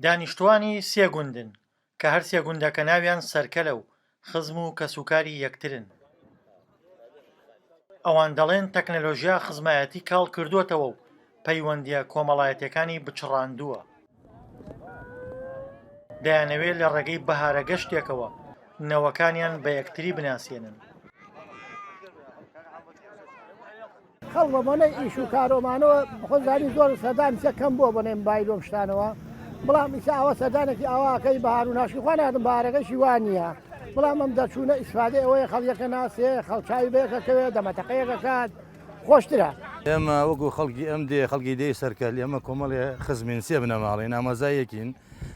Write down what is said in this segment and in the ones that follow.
دانیشتووانی سێ گوندن، کە هەر سێ گوندەکە ناویان سەرکەلە و خزم و کەسوکاری یەکترن. ئەوان دەڵێن تەکنەلۆژیا خزمایەتی کاڵ کردووەتەوە و پەیوەندییە کۆمەڵایەتییەکانی بچڕاندووە. دەیانەوێت لە ڕێگەی بەهارە گەشتێکەوە نەوەکانیان بە یەکتری بناسێنن. خەڵک بە بۆنەی ئیش و کارۆمانەوە خۆ زانی زۆر سەردان سە کەم بووە بۆنەی مبایل و شتانەوە بەڵام ئیسا ئەوە سەردانێکی ئاواکەی بەهار و ناشی خوا نادم بارەکەشی وا نییە بەڵام ئەم دەرچوونە ئیسفادەی ئەوەیە خەڵیەکە ناسێ خەڵچوی بەیەکە کەوێ دەمەتەقەیەکە کات خۆشترە. ئێمە وەکو خەڵکی ئەم دێ خەڵکی دێی سەرکەل ئێمە کۆمەڵێ خزمین سێ بنەماڵەین ئامۆزایەکین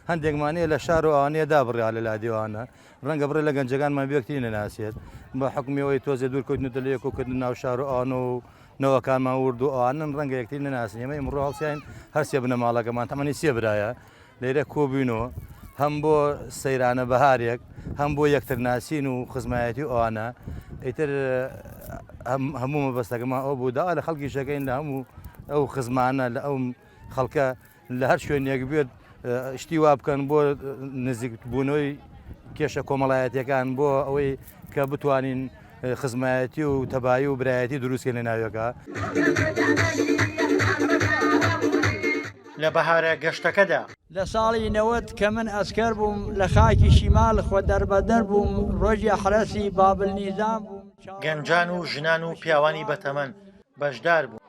هەندێکمان هەیە لە شار و ئەوانەیە دابڕیا لە لادێوانە ڕەنگە بڕێ لە گەنجەکانمان بێکتری نەناسێت بە حکومی ئەوەی تۆزێ دوور کەوتنەتە لە یەکۆ کردن ناو شار و ئەوانە و نەوەکانمان ورد و ئەوانن ڕەنگە یەکتری نەناسن ئێمە ئیمڕۆ هەڵسیاین هەر سێ بنەماڵەکەمان تەمەنی سێ برایە لێرە کۆبووینەوە هەم بۆ سەیرانە بەهارێک هەم بۆ یەکتر ناسین و خزمایەتی و ئەوانە ئیتر هەموو مەبەستەکەمان ئەو بوو داوا لە خەڵکی شەکەین لە هەموو ئەو خزمانە لە ئەو خەڵکە لە هەر شوێنێک بێت شتی وا بکەن بۆ نزیک بوونەوەی کێشە کۆمەڵایەتیەکان بۆ ئەوەی کە بتوانین خزمایەتی و تەبایی و برایەتی دروستکەین لە ناویەکە. لە بەهارە گەشتەکەدا. لە ساڵی 90 کە من ئەسکەر بووم لە خاکی شیمال خۆ دەربەدەر بووم ڕۆژی حرەسی بابل نیزام بووم. گەنجان و ژنان و پیاوانی بەتەمەن بەشدار بوون.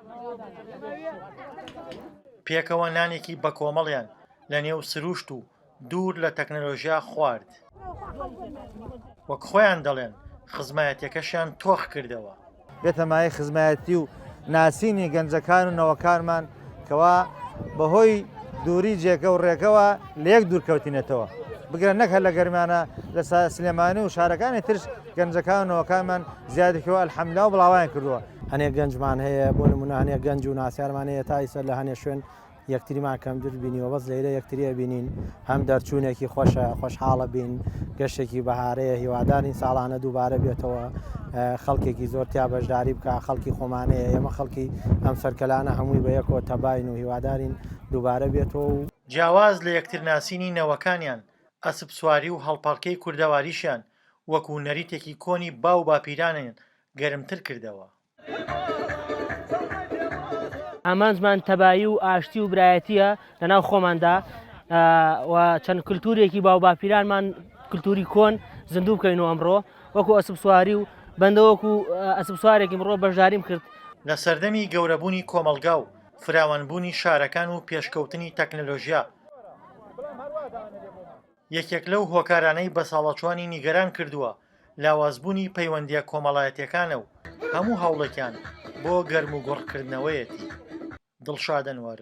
پێکەوە نانێکی بەکۆمەڵیان لە نێو سروشت و دوور لە تەکنەلۆژیا خوارد. وەک خۆیان دەڵێن خزمایەتیەکەشیان تۆخ کردەوە. بێتە مایەی خزمایەتی و ناسینی گەنجەکان و نەوەکانمان کەوا بەهۆی دووری جێگە و ڕێگەوە لە یەک دوور کەوتینەتەوە. بگرە نەک هەر لە گەرمیانە لە سلێمانی و شارەکانی ترش گەنجەکان و نەوەکانمان زیادی کردووە الحمدللە و بڵاویان کردووە. هەنێک گەنجمان هەیە بۆ نمونە هەنێک گەنج و ناسیارمان هەیە تا ئیسە لە هەنێ شوێن یەکتریمان کەمتر بینیوە بەس لەیرە یەکتری ئەبینین هەم دەرچوونێکی خۆشە خۆشحاڵە بین گەشتێکی بەهارەیە هیوادارین ساڵانە دووبارە بێتەوە خەڵکێکی زۆر تیا بەشداری بکە خەڵکی خۆمانەیە ئێمە خەڵکی ئەم سەرکەلانە هەمووی بە یەکەوە تەباین و هیوادارین دووبارە بێتەوە و جیاواز لە یەکترناسینی نەوەکانیان، ئەسپسواری و هەڵپەڕکێی کوردەواریشیان وەکو نەریتێکی کۆنی باو باپیرانیان گەرمتر کردەوە. ئامانجمان تەبایی و ئاشتی و برایەتیە لەناو خۆماندا و چەند کللتورێکی باوباپیرانمان کللتوری کۆن زیندوو بکەین و ئەمڕۆ وەکو ئەسپ سواری و بەندە وەکو ئەسپ سوارێکی مڕۆ بەشداریم کرد. لە سەردەمی گەورەبوونی کۆمەڵگا و فراوانبوونی شارەکان و پێشکەوتنی تەکنەلۆژیا، یەکێک لەو هۆکارانەی بەساڵاچووانی نیگەران کردووە، لاوازبوونی پەیوەندییە کۆمەڵایەتییەکانە و هەموو هەوڵێکیان بۆ گەرموگوڕکردنەوەیەتی. دڵشاد ئەنوەر،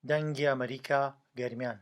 دەنگی ئەمەریکا، گەرمیان.